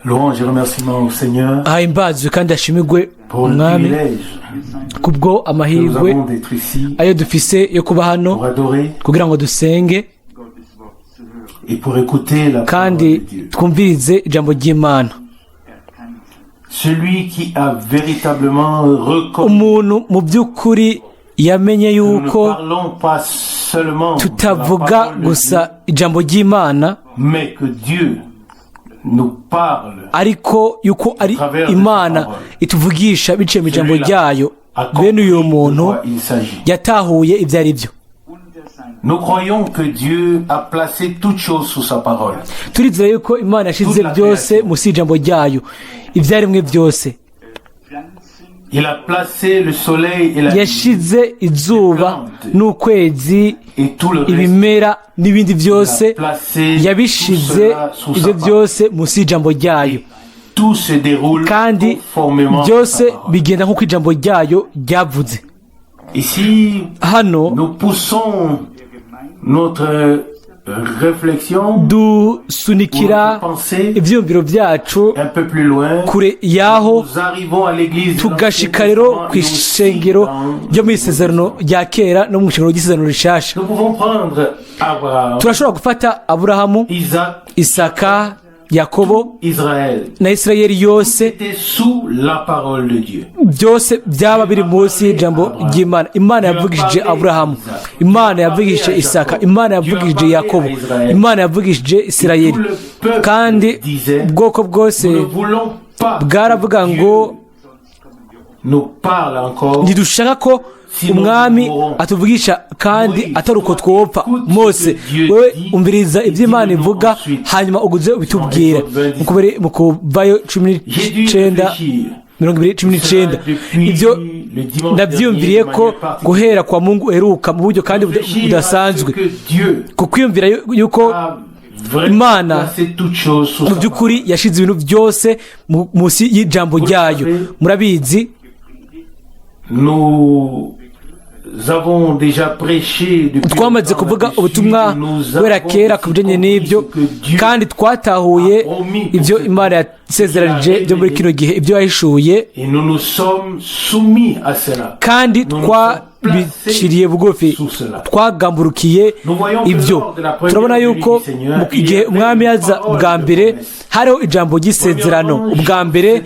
Louange et remerciements au Seigneur Ahimbazwe kandi ashimigwe pour le Umwami privilège kubwo que nous amahirwe avons d'être ici ayo dufise yo kuba hano pour adorer kugira ngo dusenge et pour écouter la parole kandi de Dieu. Twumvirize ijambo ry'Imana. Celui qui a véritablement reconnu. Umuntu mu by'ukuri yamenye Nous ne yuko parlons pas seulement de la tutavuga parole de gusa ijambo ry'Imana, Dieu, mais que Dieu nous parle ariko yuko ari Imana ituvugisha biciye mu ijambo ryayo. A Bene compris uyu de muntu quoi il s'agit. Yatahuye ibyo ari byo. Nous croyons que Dieu a placé toutes choses sous sa parole. Turizera yuko Imana yashize byose munsi y'ijambo ryayo, ibyaremwe byose. Il a placé le soleil et la lune Yashize izuba n'ukwezi, et tout le reste. Ibimera n'ibindi byose. Il a placé tout Yabishize cela sous ibyo sa parole. Byose munsi y'ijambo ryayo. Tout se déroule Kandi conformément à byose sa parole. Bigenda nk'uko ijambo ryayo ryavuze. Ici, Hano nous poussons notre réflexion, dusunikira notre pensée ibyiyumviro byacu un peu plus loin. Kure y'aho, Nous arrivons à l'église de l'Ancien tugashika rero Testament ku et aussi ishengero dans ryo mu isezerano rya kera no mu ishengero ry'isezerano rishasha. Nous pouvons prendre Abraham, Turashobora gufata Aburahamu, Isaac, Isaka, Yakobo Israël. Na Isirayeli yose. C'était sous la parole de Dieu. Byose byaba biri munsi y'ijambo ry'Imana. Imana yavugishije Aburahamu, Imana yavugishije Isaka, Imana yavugishije Yakobo, Imana yavugishije Isirayeli, kandi ubwoko bwose Nous ne voulons pas bwaravuga que ngo Dieu nous parle encore. Ntidushaka ko Umwami atuvugisha kandi atari uko twopfa. Mose, wewe umviriza ibyo Imana ivuga, hanyuma uguze ubitubwire. Mu Kuvayo 19, 20:19. Ibyo ndabyiyumviriye ko guhera kwa Mungu uheruka mu buryo kandi budasanzwe, ku kwiyumvira yuko Imana mu by'ukuri yashize ibintu byose munsi y'ijambo ryayo. Murabizi, Nous avons déjà prêché depuis twamaze kuvuga ubutumwa guhera kera ku bijyanye n'ibyo, kandi twatahuye ibyo Imana yasezeranije byo muri kino gihe, ibyo yahishuye, Et nous nous sommes soumis à cela. Kandi twabiciriye bugufi, twagamburukiye ibyo. Turabona yuko mu igihe Umwami yaza bwa mbere, hariho ijambo ry'isezerano. Ubwa mbere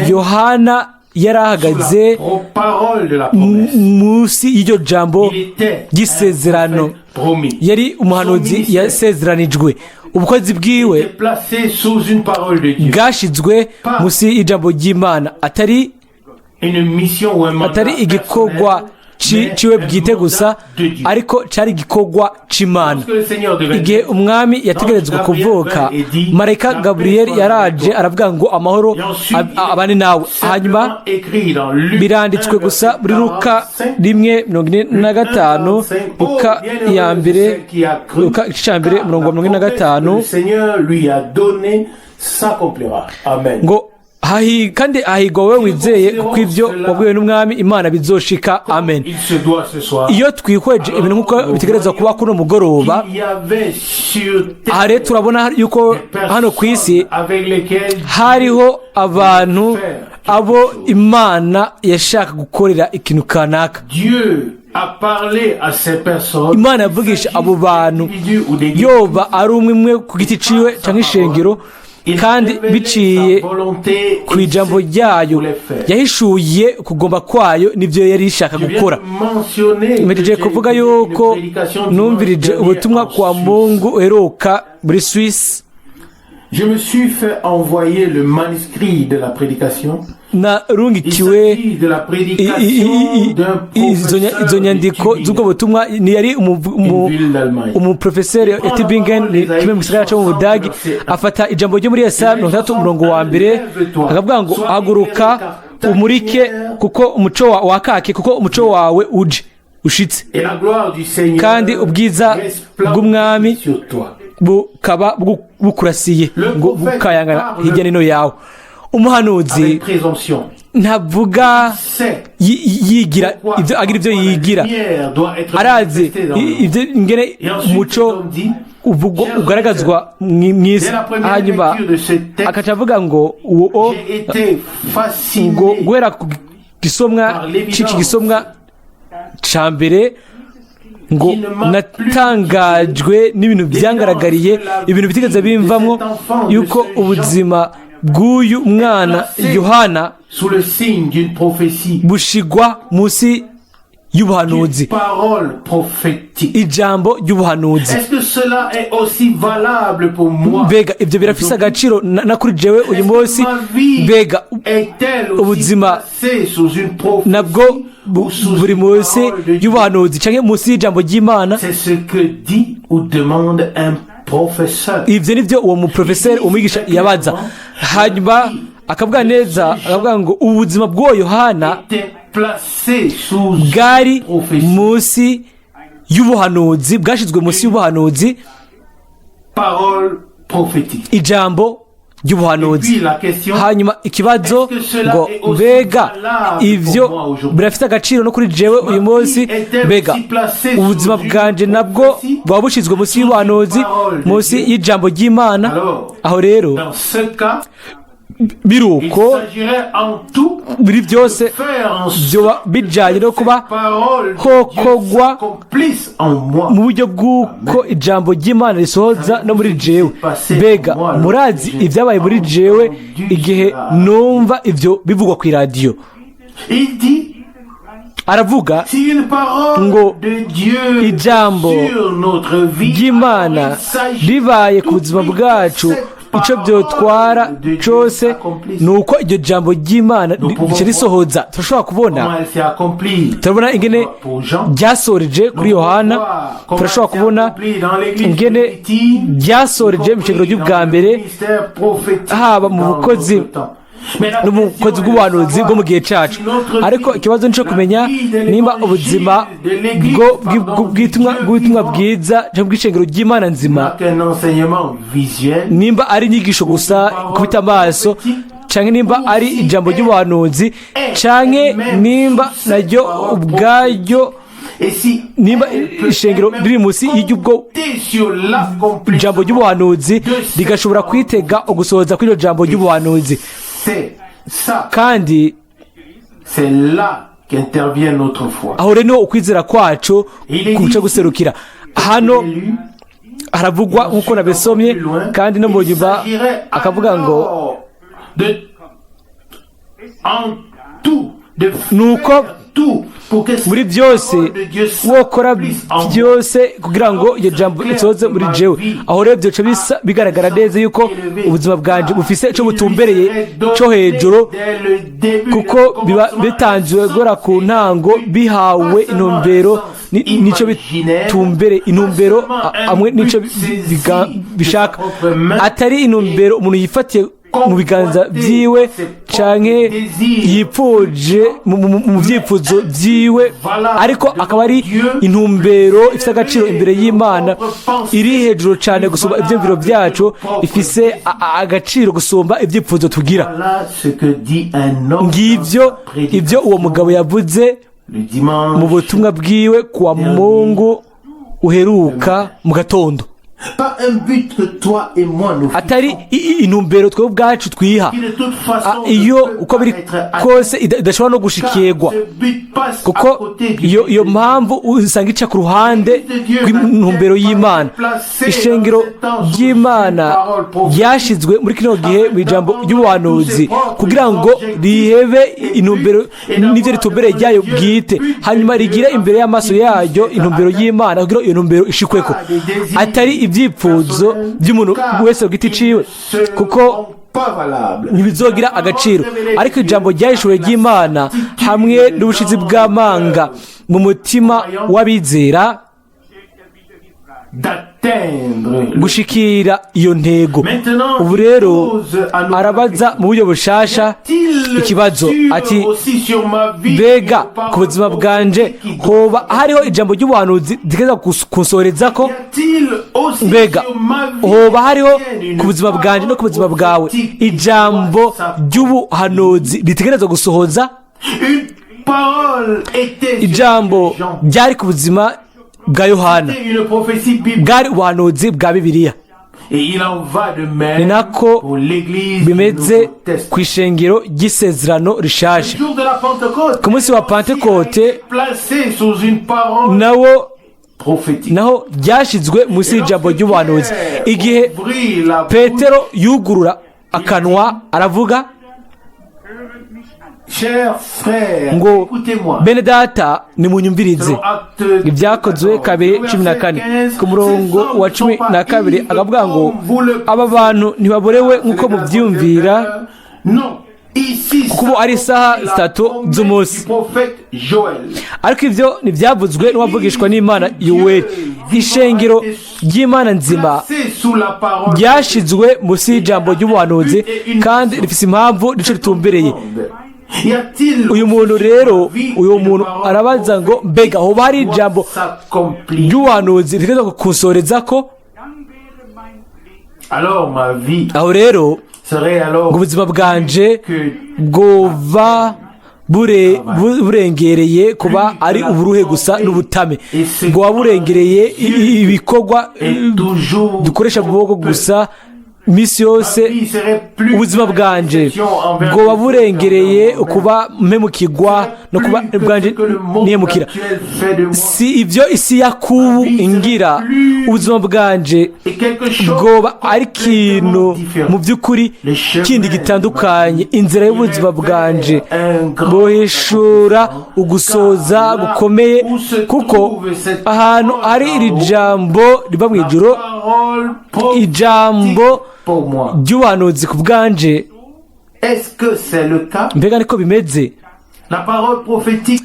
Yohana yari ahagaze Parole de la promesse. Munsi y'iryo jambo Il était ry'isezerano. Un prophète promis. Yari umuhanuzi yasezeranijwe. Ubukozi bwiwe Il était placé sous une parole de Dieu. Bwashyizwe munsi y'ijambo ry'Imana, atari Une mission ou un mandat atari igikorwa ciwe bwite gusa, ariko cyari igikorwa c'Imana. Igihe Umwami yategerezwa kuvuka, marayika Gaburiyeli yaraje aravuga ngo amahoro abane nawe. Hanyuma biranditswe gusa muri Luka 1:45, Luka ya mbere, Luka igice cya mbere, umurongo wa 45, ngo kandi hahigwa wowe wizeye, kuko ibyo wabwiwe n'Umwami Imana bizoshika. Amen. Iyo twihweje ibintu nk'uko bitegerezwa kuba kuno mugoroba, aha rero turabona yuko hano ku isi hariho abantu abo Imana yashaka gukorera ikintu kanaka. Imana yavugisha abo bantu, yoba ari umwe umwe ku giti ciwe cyangwa ishengero, kandi biciye ku ijambo ryayo yahishuye kugomba kwayo n'ibyo yari ishaka gukora. Mpejeje kuvuga yuko numvirije ubutumwa kwa Mungu uheruka muri Suisse. Je me suis fait envoyer le manuscrit de la prédication. Narungikiwe izo nyandiko z'ubwo butumwa. Ni yari umuprofeseri ya Tübingen, ni kimwe mu gisagara cyo mu Budagi. Afata ijambo ryo muri Yesaya 60 umurongo wa mbere, akavuga ngo haguruka umurike, kuko umuco wakake, kuko umuco wawe uje ushitse, kandi ubwiza bw'Umwami bukaba bukurasiye ngo bukayangana hirya no hino yawe. Umuhanuzi Ntavuga Sait yigira ibyo agira, ibyo pourquoi la yigira. lumière doit être Arazi manifestée dans le monde. ibyo ingene Et ensuite, umuco cet homme dit, uvugwa, chers ugaragazwa mw'isi. Dès la première Hanyuma lecture de ce texte, akaca avuga ngo uwo o j'ai été fasciné ngo guhera ku gisomwa par l'évidence c'iki gisomwa ca mbere, ngo natangajwe n'ibintu byangaragariye, ibintu bitigeze bimvamwo, yuko ubuzima bw'uyu mwana Yohana sous le signe d'une prophétie, bushigwa munsi y'ubuhanuzi, d'une parole prophétique. ijambo ry'ubuhanuzi. Est-ce que cela est aussi valable pour moi? Mbega ibyo birafise agaciro na kuri jewe uyu munsi? Est-ce que ma vie Mbega est-elle aussi ubuzima placée sous une prophétie nabwo ou sous buri une munsi parole de Dieu? y'ubuhanuzi canke munsi y'ijambo ry'Imana? C'est ce que dit ou demande un professeur. Ivyo nivyo uwo muprofeseri, umwigisha, yabaza. Hanyuma akavuga neza, akavuga ngo ubuzima bw'uwo Yohana Était placé sous une bwari prophétie. munsi y'ubuhanuzi, bwashyizwe munsi y'ubuhanuzi, Parole prophétique. ijambo ry'ubuhanuzi. Puis la question, Hanyuma ikibazo ngo: mbega ivyo birafite agaciro no kuri jewe uyu munsi? Mbega ubuzima bwanje nabwo buba bushyizwe munsi y'ubuhanuzi, munsi y'ijambo ry'Imana? Aho rero dans ce cas, il biruko s'agirait en tout muri byose faire en sorte byoba bijanye no kuba que parole de Dieu hokogwa s'accomplisse en moi. mu buryo bw'uko ijambo ry'Imana risohoza no muri jewe. Mbega murazi ibyabaye muri jewe igihe numva ibyo bivugwa ku iradiyo? Il dit, Aravuga si une parole ngo de Dieu ijambo sur notre vie, ry'Imana alors il s'agit ribaye ku buzima bwacu, icyo byotwara cyose ni uko iryo jambo ry'Imana rica risohoza. Turashobora kubona, comment elle s'est accomplie turabona ingene pour Jean. ryasoreje kuri Yohana, turashobora kubona ingene ryasoreje mu ishengero ry'ubwa mbere, haba mu bukozi no mu bukozi bw'ubuhanuzi bwo mu gihe cyacu. Ariko ikibazo ni cyo kumenya nimba ubuzima bw'ubutumwa bwiza cyangwa bw'ishengero ry'Imana nzima, qu'un enseignement visuel nimba ari inyigisho gusa kubita amaso, canke nimba ari ijambo ry'ubuhanuzi, canke nimba naryo ubwaryo, et si nimba ishengero riri munsi y'ubwo sur l'accomplissement ijambo ry'ubuhanuzi, rigashobora kwitega ugusohoza kw'iryo jambo ry'ubuhanuzi. C'est ça, Kandi c'est là qu'intervient notre foi. aho rero niho ukwizera kwacu kuca guserukira. Hano haravugwa nk'uko nabisomye, kandi no mu nyuma akavuga ngo de en tout de Nuko faire tout pour que muri byose wokora byose kugira ngo iryo jambo risohoze muri jewe. Aho rero byoca bisa bigaragara neza yuko ubuzima bwanje bufise ico butumbereye co hejuru, kuko biba bitanzwe guhera ku ntango, bihawe intumbero nico bitumbere, intumbero hamwe nico bishaka, atari intumbero umuntu yifatiye mu biganza byiwe canke yipfuje mu vyifuzo vyiwe, ariko akaba ari intumbero ifite agaciro imbere y'Imana, iri hejuru cane gusumba ivyiyumviro vyacu, ifise agaciro gusumba ibyifuzo tugira. Voilà ce que dit un homme Ngivyo dans sa prédication ibyo uwo mugabo yavuze le dimanche mu butumwa bwiwe kuwa Mungu uheruka mu gatondo. Pas un but que toi et moi nous Atari intumbero twebwe ubwacu twiha, qui de toute façon iyo uko biri kose idashobora no gushikirwa, kuko iyo mpamvu usanga ica ku ruhande rw'intumbero y'Imana. Ishengero ry'Imana ryashyizwe muri kino gihe mu ijambo ry'ubuhanuzi kugira ngo rihebe intumbero n'ibyo ritumbereye ryayo bwite, hanyuma rigire imbere y'amaso yaryo intumbero y'Imana, kugira iyo ntumbero ishikweko, atari ibyifuzo by'umuntu wese ku giti ciwe, kuko ntibizogira agaciro. Ariko ijambo ryahishuwe ry'Imana hamwe n'ubushizi bw'amanga mu mutima w'abizera. D'atteindre Gushikira iyo ntego. Ubu rero arabaza mu buryo bushasha ikibazo ati: "Mbega ku buzima bwanje hoba hariho ijambo ry'ubuhanuzi rigeza kunsoreza ko? Mbega hoba hariho ku buzima bwanje no ku buzima bwawe ijambo ry'ubuhanuzi ritegerezwa gusohoza?" Ijambo ryari ku buzima bwa Yohana bwari ubuhanuzi bwa Bibiliya. Ni nako bimeze ku ishengero ry'Isezerano Rishasha. Ku munsi wa Pantekote nawo naho ryashyizwe munsi y'ijambo ry'ubuhanuzi. Igihe Petero yugurura akanwa, aravuga ngo: "Bene data, nimunyumvirize." Ibyakozwe 2:14, ku murongo wa 12, akavuga ngo: "Aba bantu ntibaborewe nk'uko mubyiyumvira, kuko ubu ari isaha 3 z'umunsi. Ariko ibyo ntibyavuzwe n'uwavugishwa n'Imana Yuweri." Ishengero ry'Imana nzima ryashyizwe munsi y'ijambo ry'ubuhanuzi kandi rifite impamvu nico ritumbereye. Uyu muntu rero, uyu muntu arabaza ngo: "Mbega hoba hari ijambo ry'ubuhanuzi ritegerezwa kukunsoreza ko?" Aho rero ngo ubuzima bwanje bwoba burengereye kuba ari uburuhe gusa n'ubutame, ngo waba burengereye ibikorwa dukoresha mu maboko gusa iminsi yose. Ubuzima bwanje bwoba burengereye kuba mpemukirwa no kuba bwanje nihemukira. Si ibyo isi yakubu ingira. Ubuzima bwanje bwoba ari ikintu mu by'ukuri kindi gitandukanye. Inzira y'ubuzima bwanje buhishura ugusoza gukomeye, kuko ahantu hari iri jambo riva mu ijuru, ijambo ry'ubuhanuzi ku bwanje. Mbega niko bimeze?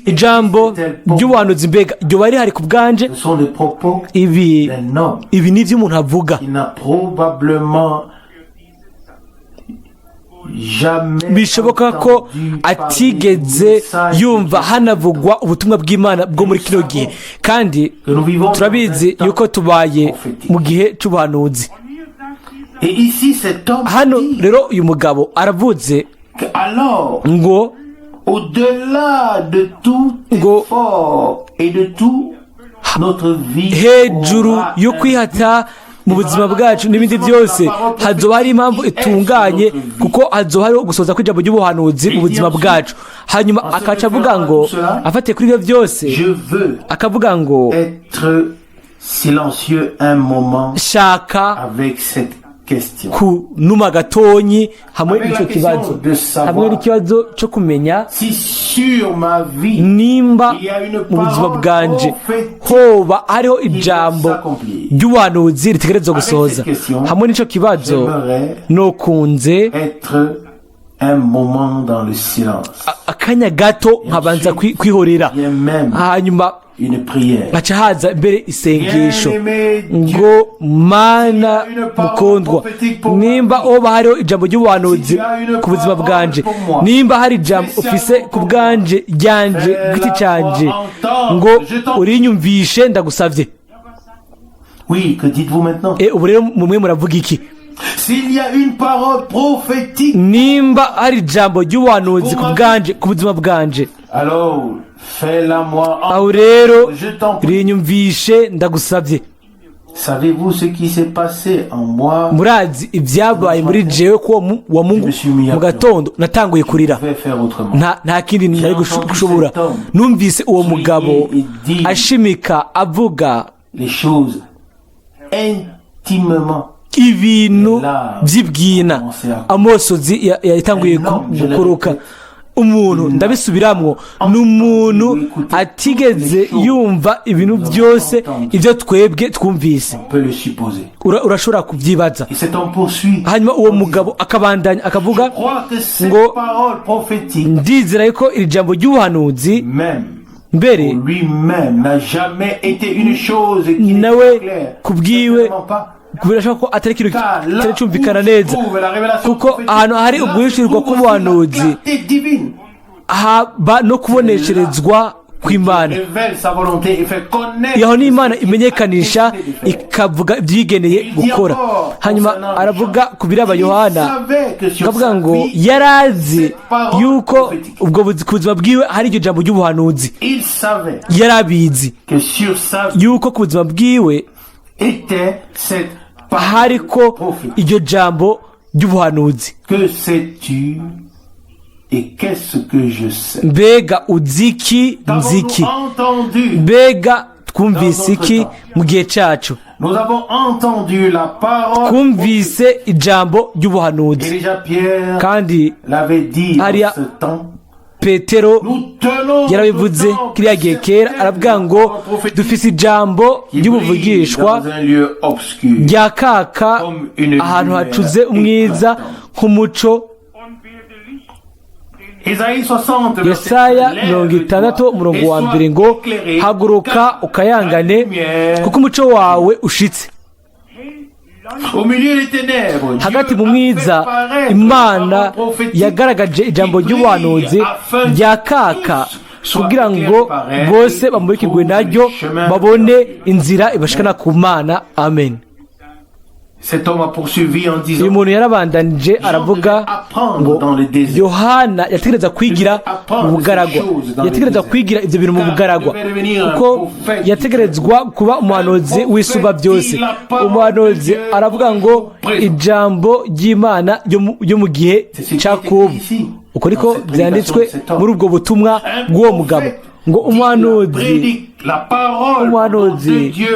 Ijambo ry'ubuhanuzi mbega ryoba rihari ku bwanje? Ibi ni ibyo umuntu avuga Probablement bishoboka ko atigeze yumva hanavugwa ubutumwa bw'Imana bwo muri kino gihe, kandi turabizi yuko tubaye mu gihe cy'ubuhanuzi. Hano rero uyu mugabo aravuze ngo au-delà de tout effort et de tout notre vie hejuru yo kwihata mu buzima bwacu n'ibindi byose, hazoba hari impamvu itunganye, kuko hazoba hariho gusoza kw'ijambo ry'ubuhanuzi mu buzima bwacu. Hanyuma akaca avuga ngo, afatiye kuri ibyo byose, Je veux akavuga ngo: être silencieux un moment "Shaka avec cette question. kunuma gatonyi hamwe n'icyo kibazo, hamwe n'ikibazo cyo kumenya Si sur ma vie nimba mu buzima bwanje hoba hariho ijambo ry'ubuhanuzi ritegerezwa gusohoza. Hamwe n'icyo kibazo nokunze être un moment dans le silence. akanya gato nkabanza kwihorera, Bien même hanyuma une prière. haca haza mbere isengesho ngo: Mana mukundwa, nimba hoba hariho ijambo ry'ubuhanuzi ku buzima bwanje, nimba hari ijambo ufise ku bwanje ryanje giti canje, ngo urinyumvishe, ndagusavye." Oui, que dites-vous maintenant? Ubu rero mumwe muravuga iki? S'il y a une parole prophétique, Nimba hari ijambo ry'ubuhanuzi ku bwanje, ku buzima bwanje, alors fais-la moi aho rero Je t'en prie. rinyumvishe, ndagusabye. Savez-vous ce qui s'est passé en moi? Murazi ibyabaye muri jewe ko wa Mungu mu gatondo natanguye kurira. Je vais faire autrement. Nta kindi nari gushobora. Numvise uwo mugabo ashimika avuga Les choses intimement. ibintu by'ibwina, amosozi yatanguye gukuruka. Umuntu, ndabisubiramwo, ni umuntu atigeze yumva ibintu byose ibyo twebwe twumvise. On peut le supposer. Urashobora kubyibaza. Et cet homme poursuit. Hanyuma uwo mugabo akabandanya akavuga Je crois que cette ngo: parole prophétique "Ndizera yuko iri jambo ry'ubuhanuzi même Mbere Lui-même n'a jamais été une chose qui nawe n'est claire. ku bwiwe Certainement pas. Birashoboka ko atari ikintu kitari cyumvikana neza, kuko ahantu hari uguhishurirwa k'ubuhanuzi haba no kubonesherezwa kw'Imana. Yaho ni Imana imenyekanisha, ikavuga ibyigeneye gukora. Hanyuma aravuga ku biraba Yohana, akavuga ngo yarazi yuko ubwo ku buzima bwiwe hari iryo jambo ry'ubuhanuzi. Yarabizi yuko ku buzima bwiwe hariko iryo jambo ry'ubuhanuzi. Mbega uziki nziki? Mbega twumvise iki mu gihe cyacu? Twumvise ijambo ry'ubuhanuzi. Kandi hariya Petero yarabivuze kiriya gihe kera, aravuga ngo dufise ijambo ry'ubuvugishwa rya kaka ahantu hacuze umwiza nk'umuco. Yesaya 60 umurongo wa mbere ngo: "Haguruka ukayangane, kuko umuco wawe ushitse." Hagati mu mwiza, Imana yagaragaje ijambo ry'ubuhanuzi rya kaka kugira ngo bose bamurikirwe naryo, babone inzira ibashikana ku Mana. Amen. Uyu muntu yarabandanije aravuga ngo Yohana yategereza kwigira mu bugaragwa, yategereza kwigira ibyo bintu mu bugaragwa, kuko yategerezwa kuba umuhanuzi w'Isumba Byose. Umuhanuzi aravuga ngo ijambo ry'Imana ryo mu gihe cya kubu. Uko niko byanditswe muri ubwo butumwa bw'uwo mugabo ngo umuhanuzi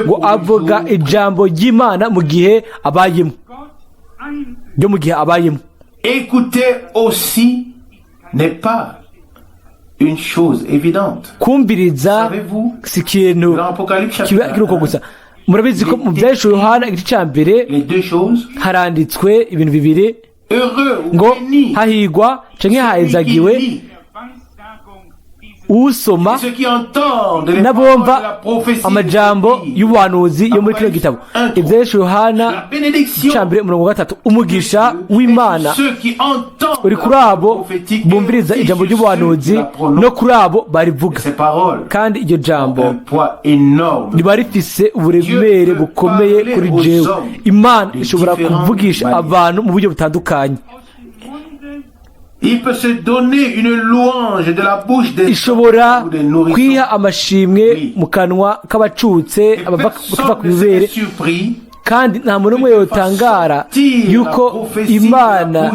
ngo avuga ijambo ry'Imana mu gihe abayemo, ryo mu gihe abayemo. Écouter aussi n'est pas une chose évidente. Kumviriza si ikintu kiba kiri uko gusa. Murabizi ko mu Byahishuwe Yohana igice cya mbere Les deux choses. haranditswe ibintu bibiri Heureux ou ngo béni hahigwa canke hahezagiwe usoma ceux qui entendent les n'abumva paroles de la prophétie amajambo y'ubuhanuzi yo muri kino gitabo. Ibyahishuwe Yohana La bénédiction cya mbere umurongo wa gatatu: umugisha w'Imana ceux qui entendent uri kuri abo bumviriza ijambo ry'ubuhanuzi no kuri abo barivuga. Ces paroles Kandi iryo jambo un poids énorme. riba rifise uburemere bukomeye kuri jewe. Imana ishobora kuvugisha abantu mu buryo butandukanye. Il peut se donner une louange de la bouche des Ishobora ou des nourrissons. kwiha amashimwe mu kanwa k'abacutse abava kuva ku Personne ne ibere. serait surpris Kandi nta muntu n'umwe yotangara yuko Imana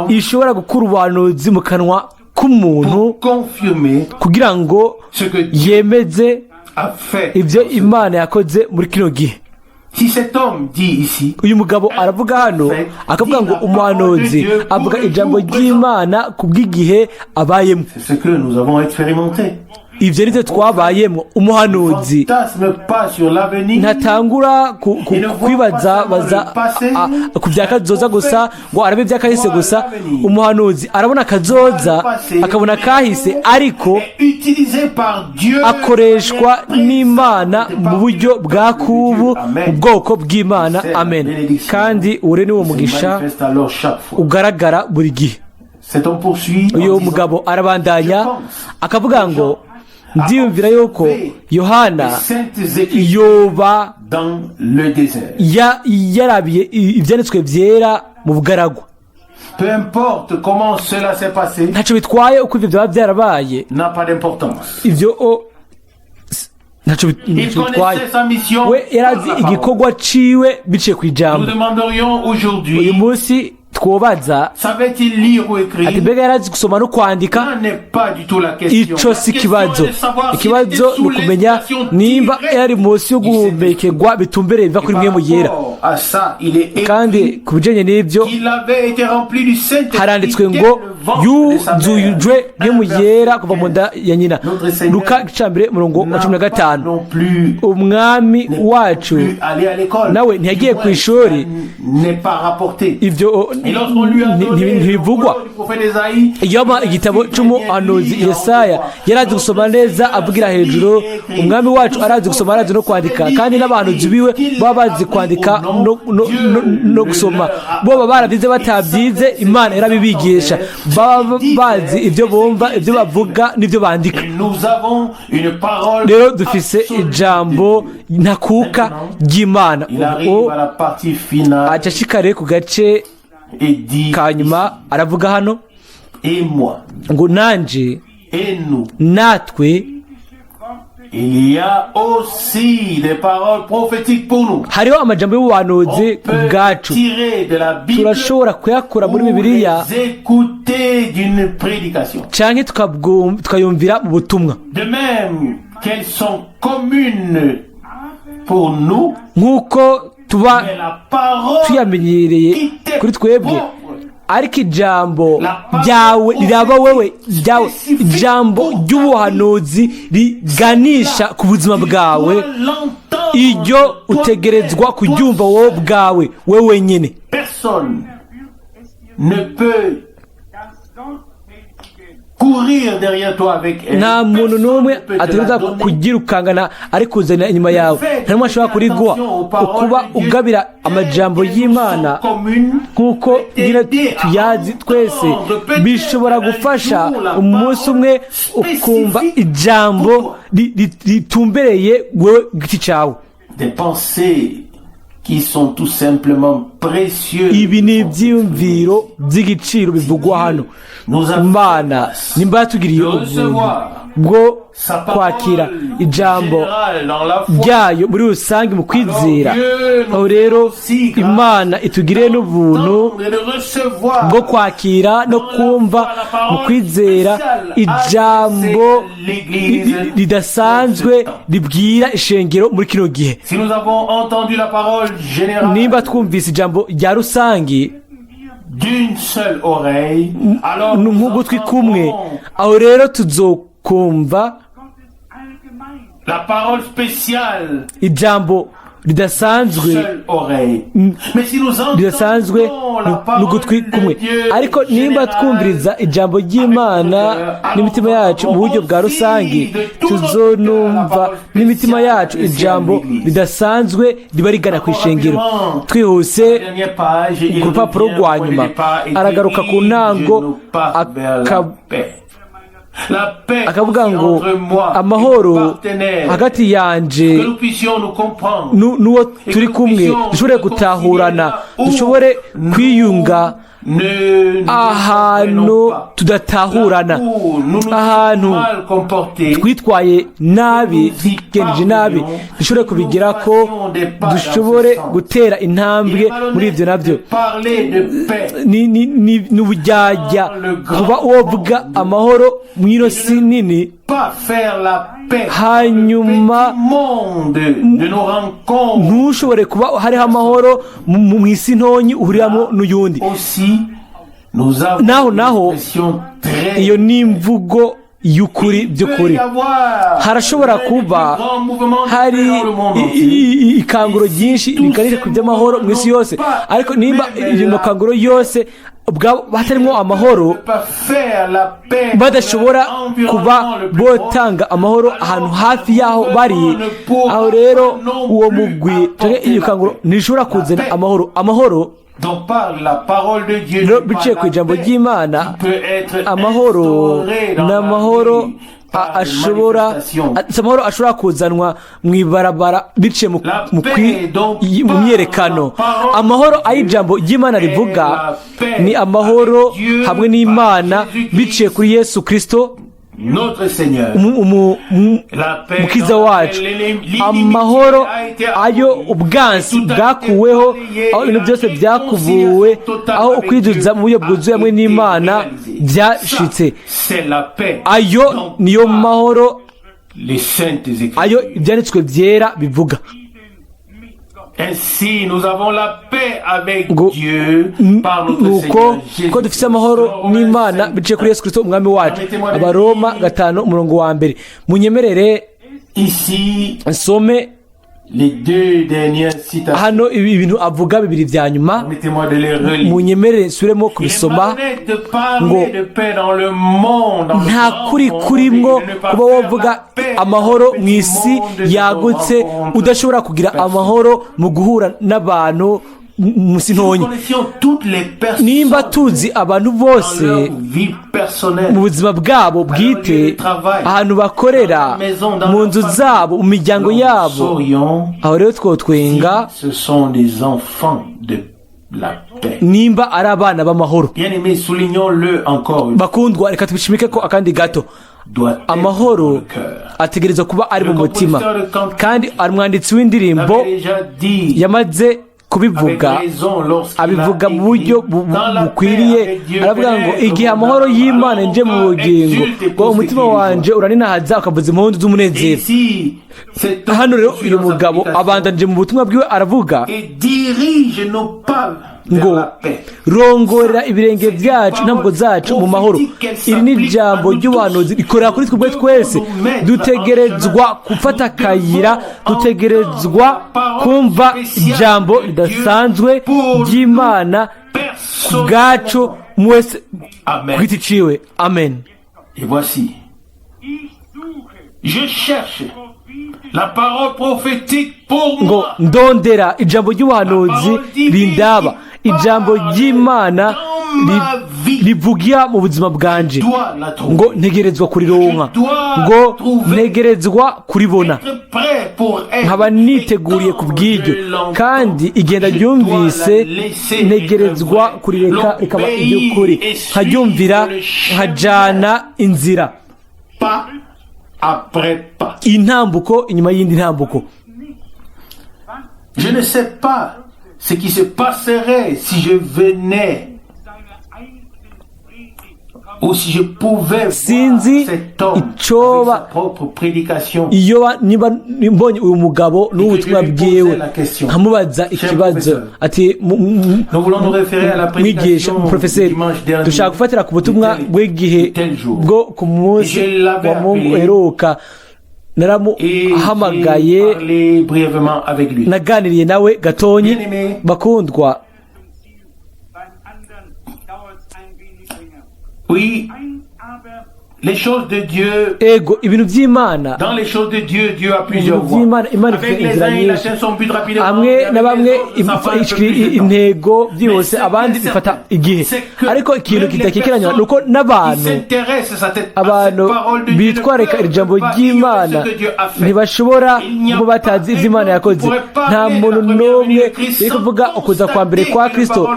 ishobora gukura ubuhanuzi mu kanwa k'umuntu confirmer kugira ngo ce que Dieu yemeze a fait. ibyo Imana yakoze muri kino gihe. Si cet homme dit ici, Uyu mugabo aravuga hano, akavuga ngo umuhanuzi avuga ijambo ry'Imana ku bw'igihe abayemo. C'est ce que nous avons expérimenté. Ibyo nibyo twabayemo. Umuhanuzi Fantasme pas sur l'avenir. ntatangura kwibaza baza ku bya kazoza gusa, ngo arabe iby'akahise gusa. Umuhanuzi arabona akazoza, akabona kahise, ariko Est utilisé par Dieu. akoreshwa n'Imana mu buryo bwa kubu mu bwoko bw'Imana. Amen. Kandi uwo ni wo mugisha Manifeste alors chaque fois. ugaragara buri gihe. Cet homme poursuit en Uyu disant, mugabo arabandanya akavuga ngo ndiyumvira yuko Yohana les saintes écritures yoba dans le désert. Yarabiye ibyanditswe byera mu bugaragwa. Peu importe comment cela s'est passé, Ntacyo bitwaye uko ibyo byaba byarabaye, n'a pas d'importance. ibyo ntacyo Il ntacyo bitwaye. connaissait sa mission We yarazi par la parole. igikorwa ciwe biciye ku ijambo. Nous demanderions Uyu aujourd'hui, munsi twobaza savait-il lire ou écrire? ati mbega yarazi gusoma no kwandika? Ça n'est pas du tout la question. Ico si ikibazo. Ikibazo ni ukumenya nimba yari munsi yo guhumekerwa bitumbereye biva kuri Mpwemu Yera. À ça, il est écrit Kandi ku bijanye n'ibyo qu'il avait été rempli du Saint-Esprit haranditswe dès ngo le ventre de sa mère. yuzujwe Mpwemu Yera kuva mu nda ya nyina. Luka igice mbere umurongo wa cumi na N'a pas gatanu. non plus Umwami wacu plus allé à l'école. nawe ntiyagiye ku ishuri. N'est pas rapporté. Ibyo ntibivugwa. Iyo igitabo cy'umuhanuzi Yesaya, yarazi gusoma neza avugira hejuru. Umwami wacu arazi gusoma, arazi no kwandika, kandi n'abahanuzi biwe baba bazi kwandika no gusoma. Boba barabyize, batabyize, Imana irabibigisha. Baba bazi ibyo bumva, ibyo bavuga n'ibyo bandika. Rero dufise ijambo ntakuka ry'Imana. Ubu aca ashika ku gace ka nyuma, aravuga hano ngo: "Nanje, natwe." Il y a aussi des paroles prophétiques pour nous. Hariho amajambo y'ubuhanuzi ku bwacu. Turashobora kuyakura muri Bibiliya écouter d'une prédication. canke tukayumvira mu butumwa. De même qu'elles sont communes pour nous, nk'uko tuba tuyamenyereye kuri twebwe, ariko ijambo ryawe riraba wewe ryawe, ijambo ry'ubuhanuzi riganisha ku buzima bwawe, iryo utegerezwa kuryumva wowe ubwawe, wowe wenyine. Personne ne peut courir derrière toi avec elle. Nta muntu n'umwe ategereza kuryirukangana ari kuzana inyuma yawe, nta n'umwe ashobora kuriguha. Ukuba ugabira amajambo y'Imana nk'uko nyine tuyazi twese bishobora gufasha umunsi umwe ukumva ijambo ritumbereye wowe giti cyawe. Des pensées qui sont tout simplement précieuses. Ibi ni ibyiyumviro by'igiciro bivugwa hano. Imana nimba yatugiriye ubuntu bwo kwakira ijambo ryayo muri rusange mu kwizera, aho rero Imana itugiriye n'ubuntu bwo kwakira no kumva mu kwizera ijambo ridasanzwe ribwira ishengero muri kino gihe. Nimba twumvise ijambo rya rusange nk'ugutwi kumwe, aho rero tuzokumva ijambo ridasanzwe n'ugutwi kumwe. Ariko nimba twumviriza ijambo ry'Imana n'imitima yacu mu buryo bwa rusange, tuzonumva n'imitima yacu ijambo ridasanzwe riba rigana ku ishengero. Twihuse, ku rupapuro rwa nyuma aragaruka ku ntango, akavuga ngo: "Amahoro hagati yanje n'uwo turi kumwe, dushobore gutahurana, dushobore kwiyunga ahantu tudatahurana, ahantu twitwaye nabi, tugenje nabi, dushobore kubigira ko dushobore gutera intambwe muri ibyo nabyo." Ni ubujyajya kuba uwovuga amahoro mu ino si nini, hanyuma ntushobore kuba hariho amahoro mu isi ntonyi uhuriramo n'uyundi. Naho iyo ni imvugo y'ukuri by'ukuri. Harashobora kuba hari ikanguro ryinshi riganisha ku by'amahoro mu isi yose, ariko nimba iyo makanguro yose hatarimo amahoro, badashobora kuba botanga amahoro ahantu hafi y'aho bari, aho rero uwo mugwi iyo kanguro ntishobora kuzana amahoro. Amahoro biciye ku ijambo ry'Imana, amahoro ni amahoro ashobora, amahoro ashobora kuzanwa mu ibarabara biciye mu myerekano. Amahoro ayo ijambo ry'Imana rivuga ni amahoro hamwe n'Imana biciye kuri Yesu Kirisito Umukiza wacu, amahoro ayo ubwansi bwakuweho, aho ibintu byose byakubuwe, aho ukwiduza mu buryo bwuzuye hamwe n'Imana byashitse. Ayo niyo mahoro ayo Ibyanditswe Byera bivuga. Ainsi, nous avons la paix avec Ngo Dieu par notre nuko Seigneur Jésus. ko dufite amahoro n'Imana biciye kuri Yesu Kirisito Umwami wacu. Abaroma 5, umurongo wa 1. Munyemerere Ici, nsome. Les deux dernières citations. Hano ibi ibintu avuga bibiri vya nyuma, Permettez-moi de les relire. munyemerere nsubiremo Il est kubisoma. malhonnête de parler Ngo de paix dans le monde, dans le nta grand kuri monde, kurimwo et de ne pas kuba faire wovuga la paix amahoro dans le mu petit isi monde de yagutse rencontre udashobora kugira personne. Amahoro mu guhura n'abantu mu si Nous ntonyi. connaissions toutes les personnes Nimba tuzi abantu bose dans leur vie personnelle, mu buzima bwabo bwite, ahantu bakorera, mu nzu zabo, mu miryango nous yabo, saurions aho rero twotwenga si ce sont des enfants de la paix. Nimba ari abana b'amahoro. Bien-aimés, soulignons-le encore une fois, Bakundwa, reka tubishimike ko akandi gato, doit être dans amahoro le cœur. Ategerezwa kuba ari mu mutima. Kandi umwanditsi w'indirimbo L'avait déjà dit yamaze kubivuga, abivuga mu buryo bukwiriye, aravuga ngo igihe amahoro y'Imana nje mu bugingo, ngo umutima wanje uraninahaza ukavuza impundu z'umunezero. Hano rero uyu mugabo abandanije mu butumwa bwiwe, aravuga ngo rongorera ibirenge byacu, intambwe zacu mu mahoro. Iri ni ijambo ry'ubuhanuzi rikorera kuri twebwe twese. Dutegerezwa gufata akayira, dutegerezwa kumva ijambo ridasanzwe ry'Imana ku bwacu mwese ku giti ciwe. Amen. Et voici, je cherche la parole prophétique pour Ngo moi. ndondera ijambo ry'ubuhanuzi rindaba, ijambo ry'Imana rivugira mu buzima bwanje, Dois la trouver. ngo ntegerezwa kurironka, ngo ntegerezwa kuribona, Être prêt pour être. Nkaba niteguriye ku bw'iryo. Kandi igenda ryumvise, ntegerezwa kurireka rikaba iry'ukuri, nkaryumvira, nkajana inzira, Pas après pas. Intambuko inyuma y'indi ntambuko. Je ne sais pas ce qui se passerait si je venais ou si je pouvais voir Sinzi cet homme avec icoba sa propre prédication. Iyo niba mbonye uyu mugabo n'ubutumwa bwiwe, nkamubaza ikibazo ati Nous voulons nous référer à la mwigisha, prédication du profeseri, dimanche dernier. dushaka gufatira ku butumwa bw'igihe bwo ku munsi wa Mungu uheruka. Et j'ai Naramuhamagaye, parlé brièvement avec lui. Naganiriye nawe gatonyi. Bien-aimé. Bakundwa, Beim anderen dauert es ein wenig länger. Oui, Eins aber les choses de Dieu, ego, ibintu by'Imana, dans les choses de Dieu, Dieu a plusieurs ibintu voies. by'Imana, Imana Avec ifite les inzira uns, il nyinshi. atteint son but rapidement. Hamwe Et avec na bamwe les autres, ça prend un peu plus de temps. intego byihuse, abandi bifata igihe. Ariko ikintu kidakekeranywa ni uko n'abantu abantu bitwararika iri jambo ry'Imana ntibashobora kuba batazi ibyo Imana yakoze. Nta muntu n'umwe uri kuvuga ukuza kwa mbere kwa Kristo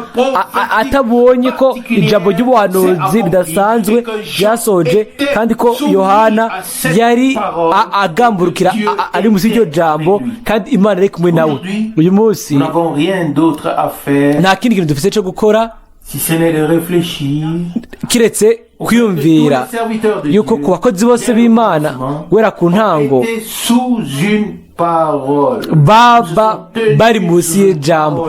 atabonye ko ijambo ry'ubuhanuzi ridasanzwe ryasoje, kandi ko Yohana yari agamburukira ari munsi y'iryo jambo, kandi Imana iri kumwe nawe. Uyu munsi Nous n'avons rien d'autre à faire nta kindi kintu dufite cyo gukora si ce n'est de réfléchir kiretse kwiyumvira yuko ku bakozi bose b'Imana guhera ku ntango étaient sous une parole. Baba bari munsi y'ijambo,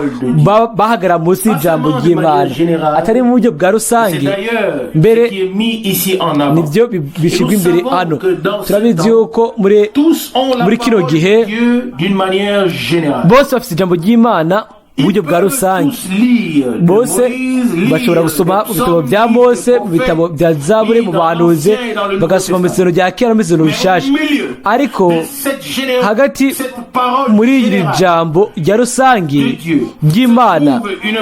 bahagarara munsi y'ijambo ry'Imana, atari mu buryo bwa C'est rusange. D'ailleurs Mbere ce qui est mis ici en avant. Nibyo bishyirwa imbere hano. Turabizi yuko muri Tous ont la muri kino parole gihe de Dieu d'une manière générale. Bose bafite ijambo ry'Imana mu buryo bwa rusange. Bose bashobora gusoma mu bitabo bya Mose, mu bitabo bya Zaburi, mu bahanuzi, bagasoma mu Isezerano rya Kera no mu Isezerano Rishasha. Ariko hagati muri iri jambo rya rusange ry'Imana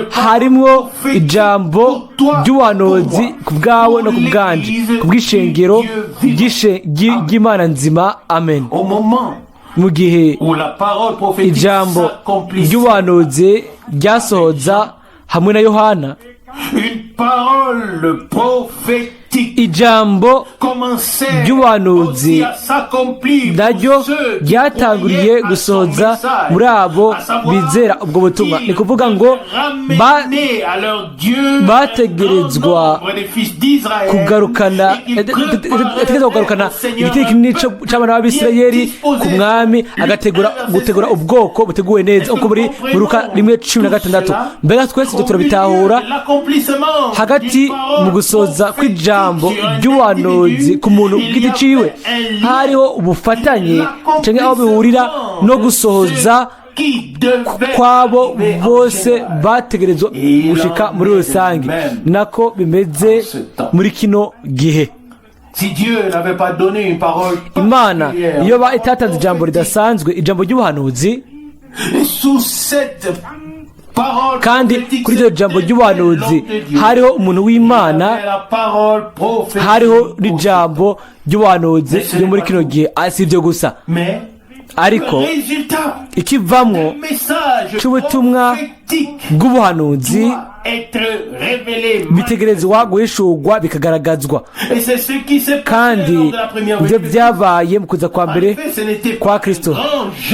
harimwo ijambo ry'ubuhanuzi ku bwawe no ku bwanje, ku bw'ishengero ry'Imana nzima. Amen. Au moment Mu gihe où la parole prophétique ijambo s'accomplissait, ry'ubuhanuzi ryasohoza hamwe na Yohana, une parole prophétique ijambo commençait ry'ubuhanuzi aussi à s'accomplir naryo pour ceux qui ryatanguriye croyaient à son gusohoza message, muri abo à savoir bizera ubwo butumwa. qu'ils Ni kuvuga ngo ramener à leur Dieu bategerezwa un grand nombre des fils d'Israël kugarukana et qu'ils prépareraient ategerezwa kugarukana au Seigneur igitero un kinini peuple c'abana b'Abisirayeli bien disposé. ku Mwami, agategura gutegura ubwoko buteguwe neza, uko muri mu Luka 1:16. Mbega twese ibyo turabitahura? Hagati mu gusoza kw'ijambo ijambo sur un ry'ubuhanuzi individu, ku muntu il y ku giti ciwe, avait un lien hariho ubufatanye canke aho bihurira no gusohoza qui devait kwabo arriver en bose général. bategerezwa gushika muri rusange. Nako bimeze muri kino gihe. Si Dieu n'avait pas donné une parole Imana particulière, iyo ba itatanze ijambo ridasanzwe, ijambo ry'ubuhanuzi, et sous cette parole kandi prophétique, kuri iryo jambo ry'ubuhanuzi l'homme de Dieu, hariho umuntu w'Imana, il y avait la parole prophétique. Hariho n'ijambo ry'ubuhanuzi ryo muri kino gihe. Ah, si ibyo gusa, Mais ariko le résultat ikivamwo message c'ubutumwa prophétique bw'ubuhanuzi doit être révélé. bitegerezwa guhishurwa, bikagaragazwa. Et c'est ce qui s'est passé Kandi lors de la première ibyo venue. byabaye mu kuza kwa mbere kwa Kristo.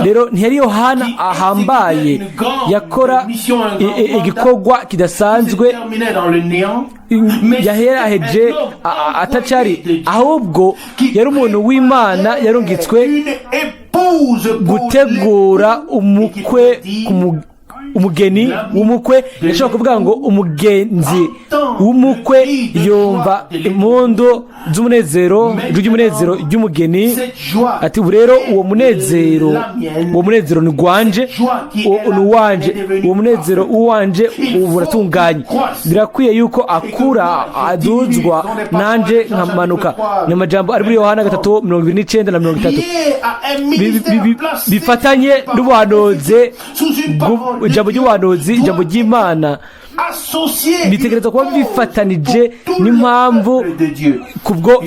Rero ntiyari Yohana ahambaye yakora igikorwa kidasanzwe, Terminé dans le néant, yaheraheje atacari, ahubwo yari umuntu w'Imana yarungitswe une épouse pour gutegura umukwe umugeni w'umukwe. Yashobora kuvuga ngo umugenzi w'umukwe yumva impundu z'umunezero, ijwi ry'umunezero ry'umugeni. Cette joie Ati ubu rero uwo munezero, uwo munezero ni gwanje, ni uwanje, uwo munezero uwanje ubu uratunganye. Birakwiye yuko akura, aduzwa, nanje nkamanuka. Ni amajambo ari muri Yohana 3:29 na 30. Lié à un ministère placé Bifatanye n'ubuhanuzi sous une parole ijambo ry'ubuhanuzi, ijambo ry'Imana associé bitegereza kuba bifatanije n'impamvu de Dieu kubwo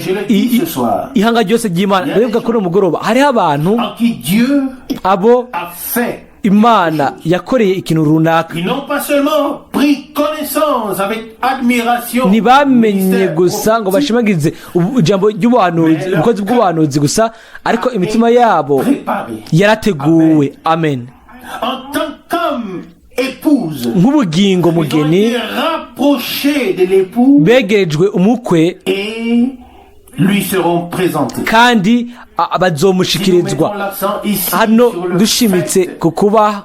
ihanga ryose ry'Imana. Ndabivuga kuri uyu mugoroba, hariho abantu en qui Dieu abo a fait. Imana yakoreye ikintu runaka. Ils n'ont pas seulement pris connaissance avec admiration Ntibamenye gusa ngo bashimagize ijambo ry'ubuhanuzi, ubukozi bw'ubuhanuzi gusa, ariko imitima yabo préparé yarateguwe. Amen. En tant qu'homme épouse. Nk'ubugingo Ils ont mugeni, été rapprochés de l'époux begerejwe umukwe et lui seront présentés. kandi Si nous bazomushikirizwa. mettons l'accent ici Hano sur le dushimitse fait ku kuba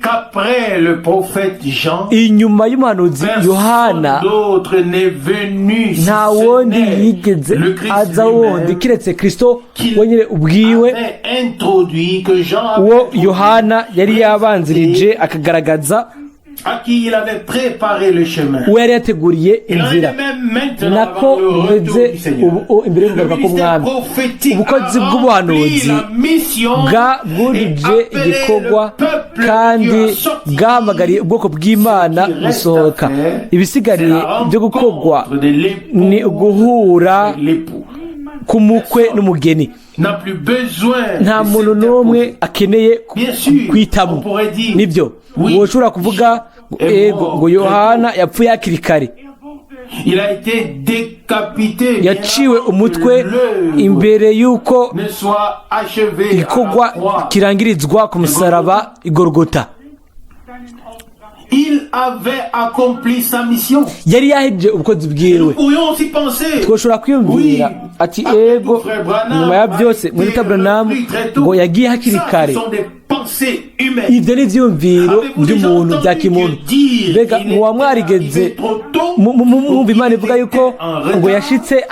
qu'après le prophète Jean, inyuma y'umuhanuzi personne Yohana d'autre n'est venu si nta ce wundi n'est yigeze le Christ aza wundi lui-même kiretse Kristo qu'il wenyine ubwiwe, avait introduit, que Jean avait uwo introduit, Yohana yari yabanzirije akagaragaza, à qui il avait préparé le chemin. Uwo yari yateguriye Il en inzira. est même maintenant Nako avant le retour bimeze du Seigneur. ubu imbere Le y'ukugaruka ministère k'Umwami. prophétique Ubukozi a rempli bw'ubuhanuzi la mission bwa bwujuje et appelé igikorwa le peuple de kandi Dieu à sortir. bwahamagariye ubwoko bw'Imana gusohoka. Ibisigariye byo gukorwa ni uguhura avec l'époux. k'umukwe n'umugeni. N'a plus besoin Nta de muntu n'umwe s'interposer. akeneye Bien sûr, kwitamo. on pourrait dire, Nibyo, oui, woshobora kuvuga ngo ego, ngo Yohana yapfuye hakiri kare, Il a été décapité bien yaciwe avant umutwe que l'œuvre imbere y'uko ne soit achevée à la igikorwa croix. kirangirizwa ku musaraba i Gorogota. Il avait accompli sa mission. Yari yahejeje ubukozi bwiwe. Nous pourrions aussi penser. Twoshobora kwiyumvira ati ego, nyuma ya byose mwita Branham ngo yagiye hakiri kare. Ce sont des pensées humaines. Ibyo ni ibyiyumviro by'umuntu bya kimuntu. Mbega muba mwarigeze mwumva Imana ivuga yuko ngo yashitse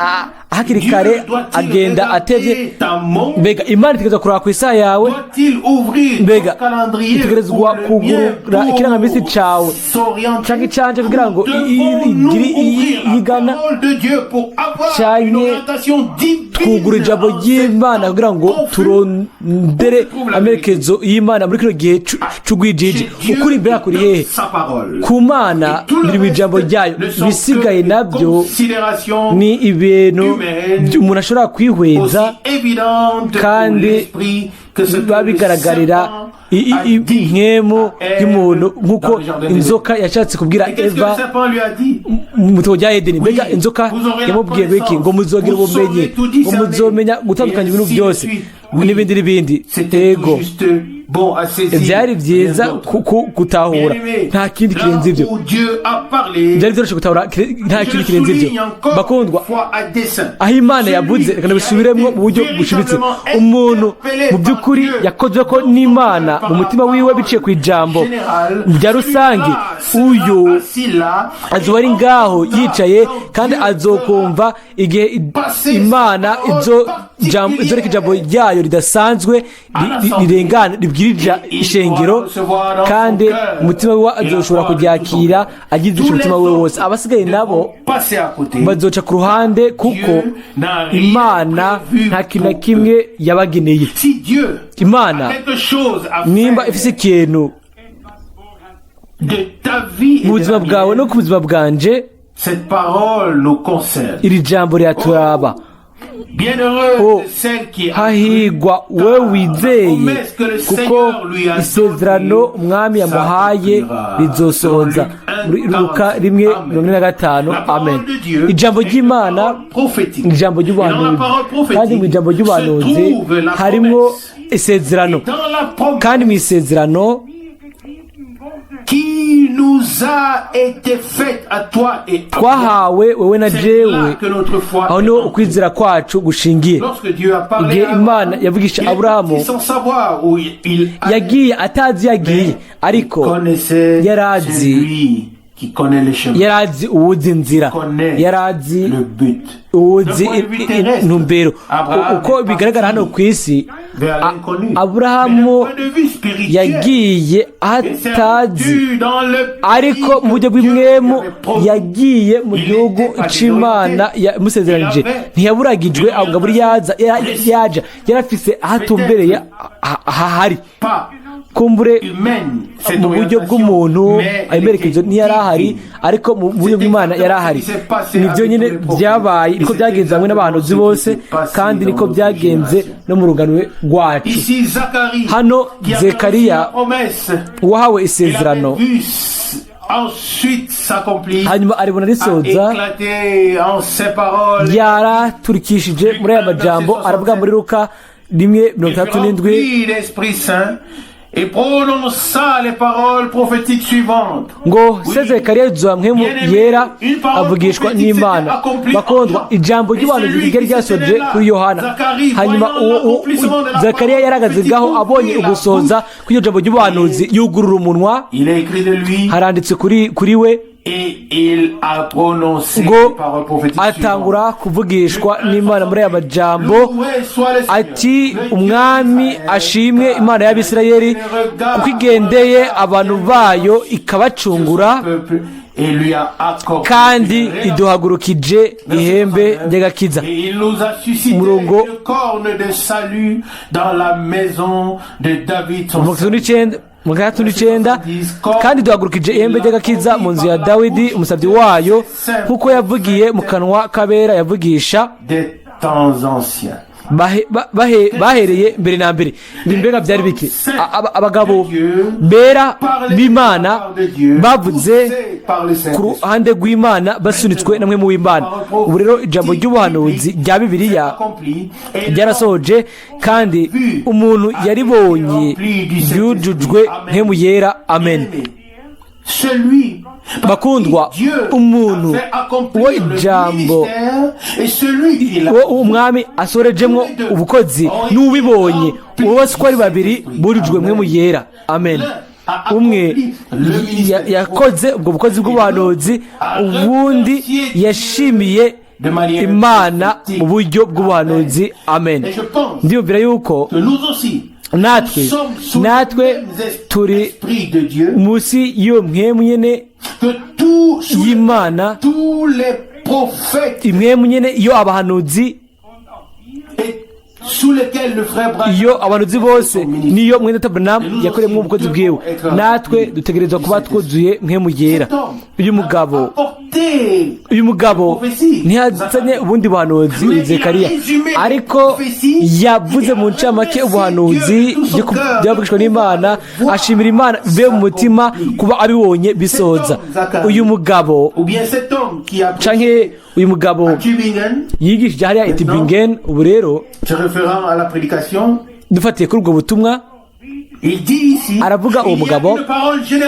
hakiri kare, agenda atevye? Mbega Imana itegerezwa kuraba ku isaha yawe? Mbega itegerezwa kugurura ikirangamisi cawe canke icanje kugira ngo igire yigana, canke twugura ijambo ry'Imana kugira ngo turondere amerekezo y'Imana muri kino gihe c'ugwijiji? Ukuri imbere kuri hehe? Ku Mana biri mu ijambo ryayo. Ibisigaye nabyo ni ibintu umuntu ashobora kwihweza kandi biba bigaragarira impwemu y'umuntu, nk'uko inzoka yashatse kubwira Eva mu itongo rya Edeni. Mbega inzoka yamubwiye biki? Ngo muzogira ubumenyi, ngo muzomenya gutandukanya ibintu byose, n'ibindi n'ibindi. Ego. bon à saisir. Byari byiza Rien d'autre. Gutahura, Bien-aimé, nta kindi là kirenze ibyo. où Dieu a parlé, Byari byoroshye gutahura, nta je kindi le kirenze ibyo. souligne encore Bakundwa, une fois à dessein. aho Imana yavuze, reka ndabisubiremo mu buryo bushimitse, umuntu mu by'ukuri yakozwe ko n'Imana mu mutima wiwe biciye ku ijambo rya rusange, uyu azoba ari ngaho yicaye kandi azokumva igihe Imana izoreka ijambo ryayo ridasanzwe rirengana ribwirija ishengero, kandi umutima wiwe azoshobora kuryakira agize umutima wiwe wose. Abasigaye nabo Passer à côté. bazoca ku ruhande, kuko Imana nta kintu na kimwe yabageneye. Si Dieu Imana a quelque chose à nimba faire ifise ikintu de ta vie et mu de buzima la bwawe no mienne, ku buzima bwanje, cette parole nous concerne. iri jambo riraturaba. Bienheureux Oh, de celle qui a cru, hahigwa we wizeye, kuko isezerano umwami yamuhaye rizosohoza. Muri Luka 1:45, amen. Ijambo ry'Imana, ijambo ry'ubuhanuzi, kandi mu ijambo ry'ubuhanuzi harimo isezerano, dans la promesse kandi mu isezerano qui nous a été faite à toi et à moi. twahawe wewe na C'est jewe, là que notre foi aho est niho ancrée. ukwizera kwacu gushingiye. Lorsque Dieu a parlé Igihe à Imana Abraham, yavugisha il est Aburahamu, parti sans savoir où il allait. yagiye atazi yagiye, ariko Connaissait yarazi celui qui connaît le chemin, yarazi uwuzi inzira, connaît yarazi le but. uwuzi D'un point de vue terrestre, intumbero. Abraham Uko est bigaragara hano ku isi, vers l'inconnu. Aburahamu Mais d'un point de vue spirituel, yagiye il s'est atazi, rendu dans le pays ariko mu buryo que Dieu bw'imwemu lui avait promis. yagiye mu Il gihugu n'était pas c'Imana désorienté. yamusezeranije. Il avait Ntiyaburagijwe ahubwo aburi yaza yaja yarafise aho atumbereye hahari. Pas Kumbure humaine, cette mu buryo orientation, bw'umuntu mais elle amerekezo était ntiyari ahari, divine. ariko mu buryo bw'Imana yari ahari. Nibyo nyine byabaye, niko byagenze hamwe n'abahanuzi bose, kandi niko byagenze no mu rungano rwacu. Ici, Zacharie, Hano qui avait Zekariya, reçu la promesse, uwahawe il isezerano, avait vu ensuite s'accomplir, hanyuma aribona a risoza, éclaté en ces paroles. yaraturikishije muri aya majambo, aravuga muri Luka rimwe mirongo Il fut itandatu n'indwi, rempli d'Esprit Saint et prononça les paroles prophétiques suivantes. Ngo se Zekariya yuzuza mpwemu yera, avugishwa n'Imana. Bakundwa, ijambo ry'ubuhanuzi ryari ryasoje kuri Yohana, hanyuma Zakariya yarahagaze ngaho abonye ugusohoza kw'iryo jambo ry'ubuhanuzi, yugurura umunwa. Il est écrit de lui Haranditse kuri we et il a prononcé ngo les paroles prophétiques suivantes. atangura kuvugishwa n'Imana muri aya majambo, Loué soit le Seigneur, ati: le Dieu "Umwami d'Israël, ashimwe, Imana y'Abisirayeli, kuko igendeye abantu bayo ikabacungura, peuple, et lui a accordé kandi une rédemption. iduhagurukije ihembe ry'agakiza." Et il nous a suscité Umurongo une corne de salut dans la maison de David son 39, 69: "Kandi duhagurukije ihembe ry'agakiza mu nzu ya Dawidi umusabyi wayo, nk'uko yavugiye mu kanwa k'abera yavugisha des temps anciens. bahereye mbere na mbere." Ibi mbega byari biki? Abagabo bera b'Imana bavuze ku ruhande rw'Imana basunitswe na mpwemu w'Imana. Ubu rero ijambo ry'ubuhanuzi rya Bibiliya ryarasohoje, kandi umuntu yaribonye ryujujwe mpwemu yera, amen. Celui Bakundwa, umuntu uwo ijambo uwo umwami asorejemwo ubukozi n'uwibonye, uwo bose uko ari babiri burijwe mpwemu yera, amen. Umwe yakoze ubwo bukozi bw'ubuhanuzi, ubundi yashimiye Imana mu buryo bw'ubuhanuzi, amen. Ndiyumvira yuko natwe turi munsi y'iyo mpwemu nyene y'Imana, impwemu nyene iyo abahanuzi, iyo abahanuzi bose niyo mwene Branham yakoreyemo ubukozi bwiwe. Natwe dutegerezwa kuba twuzuye mpwemu yera. Uyu mugabo ntiyazanye ubundi buhanuzi, Zekariya, ariko yavuze mu ncamake ubuhanuzi byavugishwa n'Imana, ashimira Imana be mu mutima kuba abibonye bisoza. Uyu mugabo canke uyu mugabo yigishije hariya i Tübingen, ubu rero dufatiye kuri ubwo butumwa, Aravuga uwo mugabo,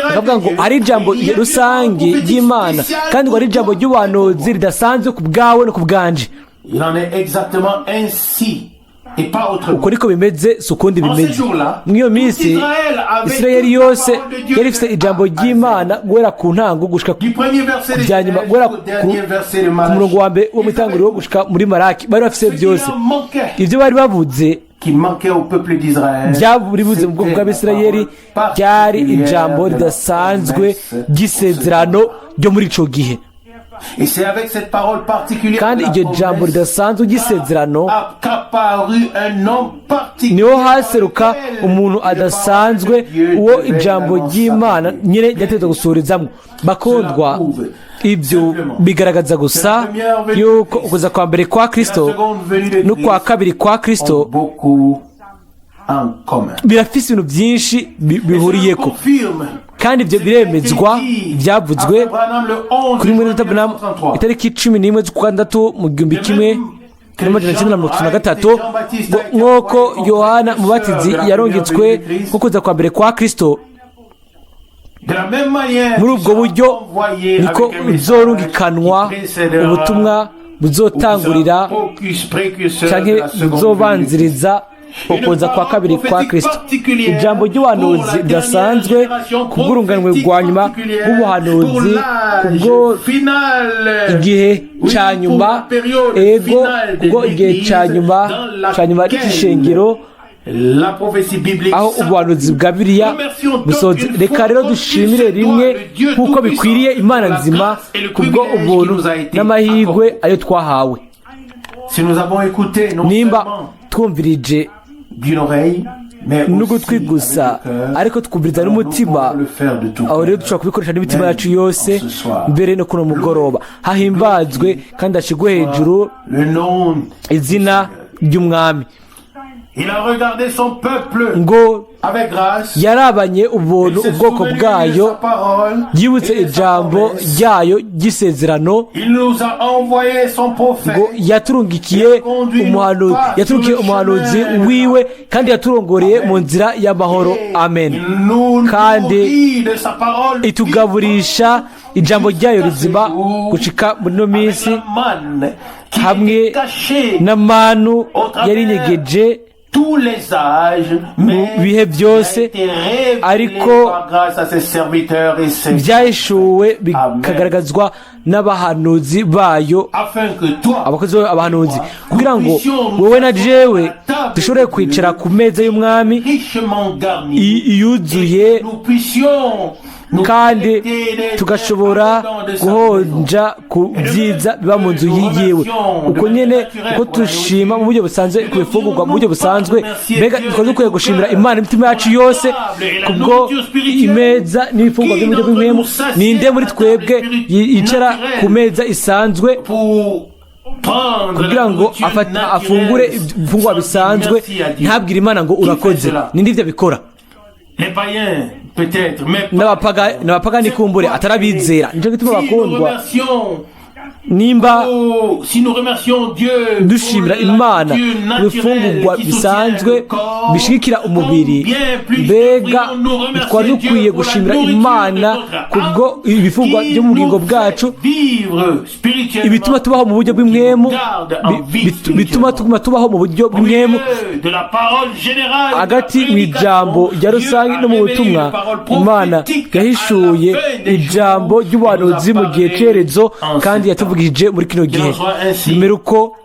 akavuga ngo hari ijambo rusange ry'Imana, kandi ngo hari ijambo ry'ubuhanuzi ridasanzwe ku bwawe no ku bwanje. Il en est exactement ainsi et pas autrement. Uko niko bimeze, si ukundi bimeze. Muri iyo minsi, Isirayeli yose yari ifite ijambo ry'Imana guhera ku ntango gushika Du premier verset de bya nyuma, Genèse guhera jusqu'au dernier verset de ku Malachie. murongo wa mbere wo mu itanguriro gushika muri Maraki, bari bafite Ce qui byose. leur manquait, Ibyo bari babuze, qui manquait au peuple d'Israël, byari buze mu bwoko bw'Abisirayeli, ryari ijambo ridasanzwe ry'isezerano ryo muri ico gihe. Et c'est avec cette parole particulière Kandi de la iryo jambo promesse ridasanzwe ry'isezerano qu'apparut un homme particulier niho haseruka umuntu adasanzwe, uwo ijambo ry'Imana nyine ryategetswe gusuhurizamwo. Bakundwa, ibyo bigaragaza gusa yuko ukuza kwa mbere kwa Kristo n'ukwa kabiri kwa Kristo ont beaucoup en commun. birafise ibintu byinshi bihuriyeko. Confirme Kandi ibyo biremezwa byavuzwe kuri mwene Aburahamu itariki 11 z'ukwa gatandatu mu 1933, ngo nk'uko Yohana Mubatizi yarongetswe nko kuza kwa mbere kwa Kristo, muri ubwo buryo niko uzorungikanwa ubutumwa buzotangurira canke buzobanziriza ukuza kwa kabiri kwa Kristo, ijambo ry'ubuhanuzi ridasanzwe ku bw'urunganwe rwa nyuma rw'ubuhanuzi, kubwo igihe cya nyuma, ego, kubwo igihe cya nyuma, cya nyuma cy'ishengero, aho ubuhanuzi bwa Bibiliya busohoze. Reka rero dushimire rimwe nk'uko bikwiriye Imana nzima kubwo ubuntu n'amahirwe ayo twahawe. Nimba twumvirije n'ugutwi gusa, ariko twumviriza n'umutima, aho rero dushobora kubikoresha n'imitima yacu yose. Mbere no kuno mugoroba, hahimbazwe kandi hashyirwe hejuru izina ry'Umwami. Ngo yarabanye ubuntu ubwoko bwayo, yibutse ijambo ryayo ry'isezerano, ngo yaturungikiye umuhanuzi, yaturungikiye umuhanuzi wiwe, kandi yaturongoreye mu nzira y'amahoro. Amen. Kandi itugaburisha ijambo ryayo rizima gushika muri ino minsi, hamwe na manu yari inyegeje mu bihe byose, ariko byahishuwe bikagaragazwa n'abahanuzi bayo, abakozi bayo abahanuzi, kugira ngo wowe na jewe dushobore kwicara ku meza y'Umwami yuzuye, kandi tugashobora guhonja ku byiza biba mu nzu yiwe. Uko nyine uko dushima mu buryo busanzwe ku bifungurwa mu buryo busanzwe, mbega tukaba dukwiye gushimira Imana imitima yacu yose kubwo imeza n'ibifungurwa byo mu buryo bw'impwemu. Ninde muri twebwe yicara ku meza isanzwe kugira ngo afungure ibifungurwa bisanzwe ntabwire Imana ngo urakoze? Ninde ibyo abikora? N'abapagani kumbure, atarabizera. Nicyo gituma, bakundwa, nimba dushimira Imana ibifungurwa bisanzwe bishigikira umubiri, mbega twari dukwiye gushimira Imana kubwo ibifungurwa byo mu bugingo bwacu, ibituma tubaho mu buryo bw'impwemu, bituma tuguma tubaho mu buryo bw'impwemu? Hagati mu ijambo rya rusange no mu butumwa, Imana yahishuye ijambo ry'ubuhanuzi mu gihe cyerezo, kandi yatuvugishije muri kino gihe. Bimera uko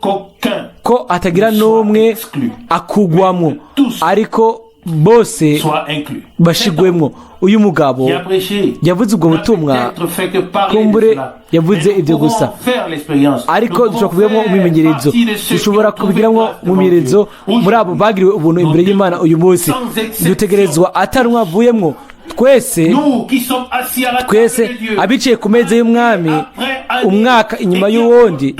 ko hatagira n'umwe akugwamo, ariko bose bashigwemwo. Uyu mugabo yavuze ubwo butumwa, kumbure yavuze ibyo gusa, ariko dushobora kubigiramo umwimenyerezo, dushobora kubigiramo umwimenyerezo muri abo bagiriwe ubuntu imbere y'Imana uyu munsi. Dutegerezwa atanwa avuyemwo twese, twese abicaye ku meza y'Umwami umwaka inyuma y'uwundi,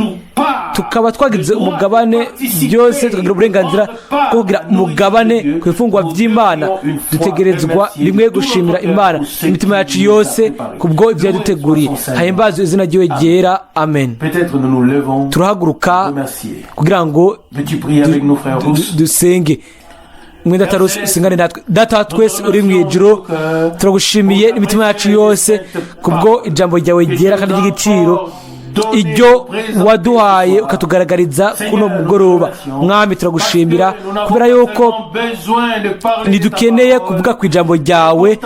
tukaba twagize umugabane byose, tukagira uburenganzira bwo kugira umugabane ku bifungwa by'Imana, dutegerezwa rimwe gushimira Imana imitima yacu yose kubwo ibyo yaduteguriye. Hahimbazwe izina ry'iwe ryera. Amen. Turahaguruka kugira ngo dusenge. Mwenda tarusi usingane natwe. Data wa twese uri mu ijuru, turagushimiye n'imitima yacu yose kubwo ijambo ryawe ryera kandi ry'igiciro, iryo waduhaye ukatugaragariza kuno mugoroba. Mwami, turagushimira kubera yuko ntidukeneye kuvuga ku ijambo ryawe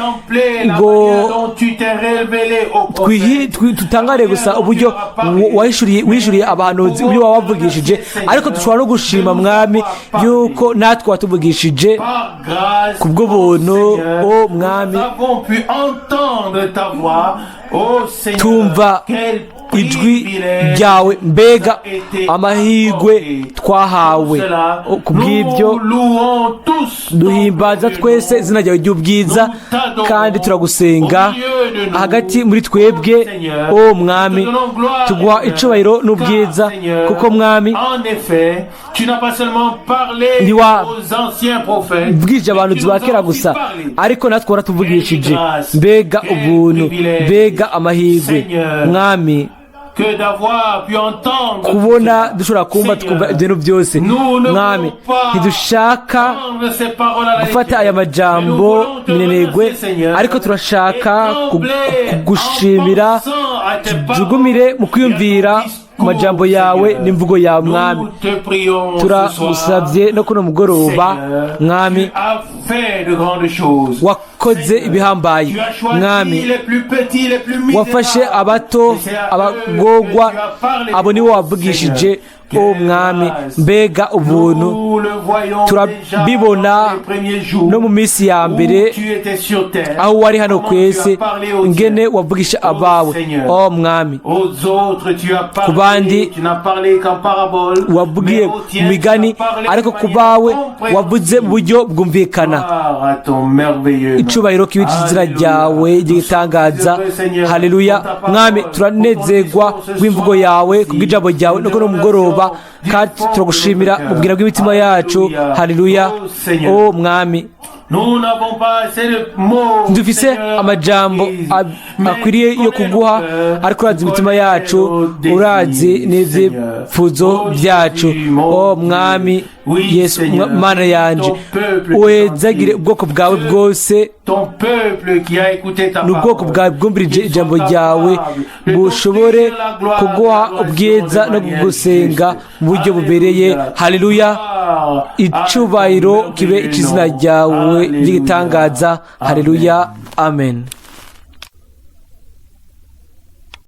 ngo tutangare gusa uburyo wihishuriye abahanuzi, uburyo wabavugishije, ariko dushobora no gushima, Mwami, yuko natwe watuvugishije kubw'ubuntu. O Mwami, tumva ijwi ryawe. Mbega amahirwe twahawe! Kubw'ibyo duhimbaza twese izina ryawe ry'ubwiza kandi turagusenga hagati muri twebwe. O Mwami, tuguha icubahiro n'ubwiza, kuko Mwami, ntiwabwije abantu ba kera gusa, ariko natwe waratuvugishije. Mbega ubuntu, mbega amahirwe, Mwami, kubona dushobora kumva, tukumva ibintu byose. Mwami, ntidushaka gufata aya majambo minenegwe, ariko turashaka kugushimira, tujugumire mu kwiyumvira majambo yawe n'imvugo yawe. Mwami, turagusabye no kuno mugoroba. Mwami, wakoze ibihambaye. Mwami, wafashe abato, abagogwa, abo nibo wavugishije. O Mwami, mbega ubuntu! Turabibona no mu minsi ya mbere aho wari hano ku isi, ingene wavugisha abawe. O Mwami, ku bandi wabwiye mu migani, ariko ku bawe wavuze mu buryo bwumvikana. Icubahiro kibe izina ryawe ry'igitangaza. Haleluya! Mwami, turanezerwa rw'imvugo yawe, kubw'ijambo ryawe no kuno mugoroba, kandi turagushimira ubwira bw'imitima yacu. Haleluya! O Mwami, dufise amajambo akwiriye yo kuguha, ariko urazi imitima yacu, urazi n'ibyifuzo byacu. O Mwami Yesu, Mana yanje, uhezagire ubwoko bwawe bwose. Ni ubwoko bwawe bwumvirije ijambo ryawe, bushobore kuguha ubwiza no kugusenga mu buryo bubereye. Haleluya! Icubahiro kibe ikizina ryawe ry'igitangaza. Haleluya, amen.